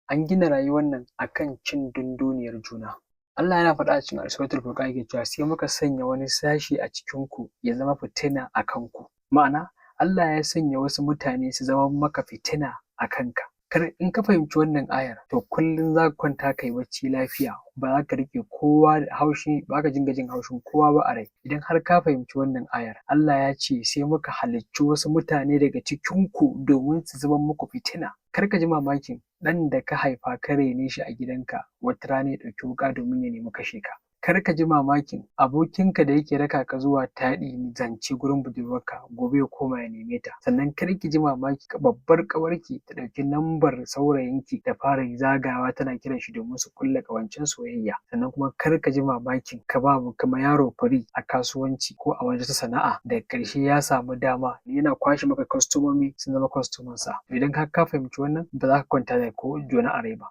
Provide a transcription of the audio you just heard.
An gina rayuwar nan akan cin dunduniyar juna. Allah yana faɗa a cikin Suratul Furqan, yake cewa, "Sai muka sanya wani sashi a cikin ku ya zama fitina a kanku." Ma'ana, Allah ya sanya wasu mutane su zama maka fitina a kanka. Kar in ka fahimci wannan ayar, to kullum za ka kwanta kai bacci lafiya, ba za ka riƙe kowa haushi ba, ka dinga jin haushin kowa ba a rai. Idan har ka fahimci wannan ayar, Allah ya ce, "Sai muka halicci wasu mutane daga cikin ku domin su zama muku fitina." Kar ka ji mamakin ɗan da ka haifa, ka raine shi a gidanka, wata rana ya ɗauki wuƙa domin ya nemi kashe ka. Kar ka ji mamakin abokinka da yake raka ka zuwa taɗi, zance gurin budurwarka, gobe ya koma ya neme ta. Sannan kar ki ji mamaki babbar ƙawarki ta ɗauki lambar saurayinki ta fara zagawa tana kiran shi domin su ƙulla ƙawancen soyayya. Sannan kuma kar ka ji mamakin ka ba ma yaro free a kasuwanci ko a wata sana'a, daga ƙarshe ya samu dama yana kwashe maka kwastomomi, sun zama kwastomansa. Idan har ka fahimci wannan, ba za ka kwanta da ko jone a rai ba.